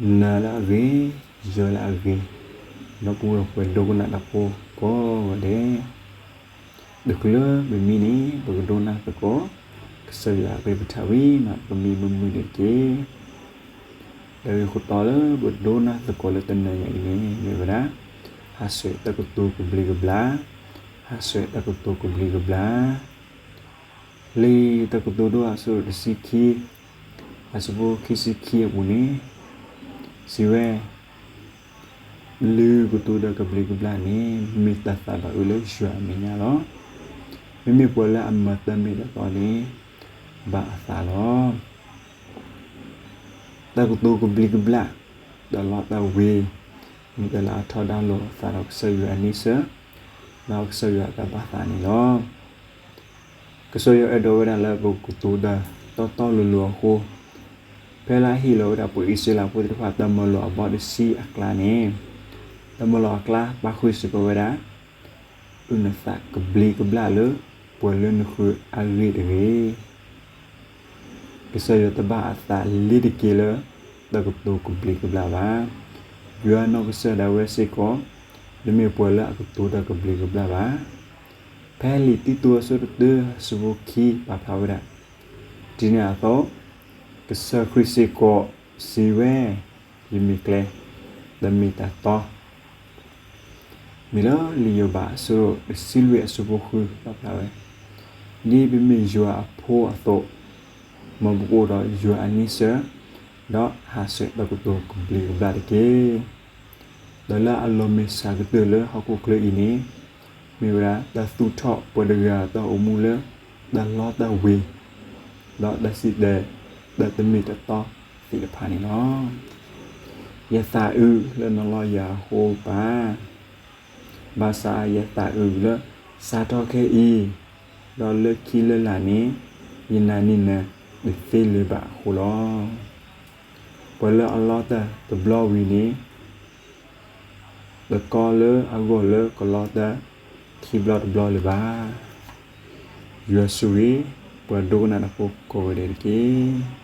နၤလၢအဂ့ၤ, ယၤလၢအဂ့ၤ, ဒီပုၢ်ဝဲၢ်ပှၤဒိကနၣ်တၢ်ဖိကိးဂၤဒဲး, တချုးပမံန့ၣ် ပကဒိကနၣ်သကိး ကစၢ်ယွၤအကလုၢ်ကထါဝံၤမး ပကမံမုာ်မုာ်န့ၣ်တက့ၢ်. တၢ်ဂ့ၢ်ခိၣ်တီလၢပဒိကနၣ်သကိးလၢတနၤညါအံၤန့ၣ် မ့ၢ်ဝဲဒၣ် ဟးဆှဲးတၢ်ကတိၤကဘျံးကဘျၣ်, ဟးဆှဲးတၢ်ကတိၤကဘျံးကဘျၣ် လံာ်တၢ်ကတိၤဒိအဆၢဒိၣ်တဆံခံ, အဆၢဖိခံဆံခံအပူၤန့ၣ်, စံးဝဲ, လုၢ်ကတိၤဒီးကဘျံးကဘျၣ်န့ၣ် မ့ၢ်တၢ်သးဘၣ်အၢလၢယွၤအမဲာ်ညါလီၤ. မ့မ့ၢ်ပှၤလၢအမၤတၢ်မ့ၢ်တၢ်တီန့ၣ် ဘၣ်အသးလီၤ. တၢ်ကတိၤကဘျံးကဘျၣ်, တၢ်လီတၢ်ဝ့ၤ, မ့ၢ်တၢ်လၢအထီဒါလိာ်အသးဒီးကစၢ်ယွၤအန့ဆၢၣ်, ဒီးကစၢ်ယွၤအတၢ်ဘၣ်သးန့ၣ်လီၤ. ကစၢ်ယွၤအဲၣ်ဒိးဝဲဒၣ်လၢပကကတိၤတၢ်တီတီလိၤလိၤအဃိ, ဖဲလၢအဟ့ၣ်လီၤဝဲဒၣ်ပှၤအံၣ်စရ့လးဖိသ့ၣ်တဖၣ်တၢ်မၤလိာ်အဘီတဆံအကျါန့ၣ်, တၢ်မၤလိာ်အကျါပာ်ဃုာ်စ့ၢ်ကီးဝဲဒၣ်, အုၣ်နသးကဘျံးကဘျၣ်လၢပှၤလၢနဃၢၤအဂ့ၢ်တဂ့ၤ. ကစၢ်ယွၤတဘၣ်အသးလ့ၤတက့ၢ်လၢ တၢ်ကတိၤကဘျံးကဘျၣ်ဘၣ်. ယွၤနီၢ်ကစၢ်ဒၣ်ဝဲစ့ၢ်ကီး တမ့ၢ်ပှၤလၢအကတိၤတၢ်ကဘျံးကဘျၣ်ဘၣ်. ဖဲလံာ်တံတူးအဆၢတၢ အဆၢဖိခံပာ်ဖျါဝဲဒၣ်, ဒ်န့ၣ်အသိး, ကစၢ်ခရံာ်စ့ၢ်ကီးစံးဝဲ, ယမ့ၢ်ကျဲ, တၢ်မ့ၢ်တၢ်တီ မ့ၢ်လၢလံာ်ယိၤဘးအဆၢဒိၣ်တဆံလွံၢ်အဆၢဖိဃုပာ်ဖျါဝဲ, ဒ်ပမ့ၢ်ယွၤအဖိအသိး, မ်ပကအိၣ်ဒီးယွၤအန့ဆၢၣ်, ဒီးဟးဆှဲးတၢ်ကတိၤကဘျံးကဘျၣ်တက့ၢ်. ဒီးလၢအလီၤမဲာ်ဆှးကတၢၢ်လၢဟီၣ်ခိၣ်ချၢအံၤန့ၣ်, မ့ၢ်ဝဲဒၣ်တၢ်သူၣ်ထီၣ်ပှၤတဂၤအတၢ်အိၣ်မူလၢ တၢ်လီတၢ်ဝ့ၤ, ဒီးတၢ်စံးတၢ်, တၢ်တမ့ၢ်တတီသ့ၣ်တဖၣ်န့ၣ်လီၤ. ယသးအုးလၢနလီယၤအဃိဘၣ်. ဘၣ်ဆၣ်ယသးအုးလၢစးထီၣ်ခဲအံၤ, ဒီးလၢခံလၢလာ်န့ၣ်, ယနာ်န့ၢ်နၤတသ့လၢၤဘၣ်အဃိလီၤ. ပှၤလၢအလီတၢ်တဘျီဝံၤန့ၣ်, တကီလၢအဂီၢ်လၢကလီတၢ်ခံဘျီတဘျီလၢၤဘၣ်. ယွၤဆိၣ်ဂ့ၤ ပှၤဒိကနၣ်တၢ်ဖိကိးဂၤဒဲးတက့ၢ်.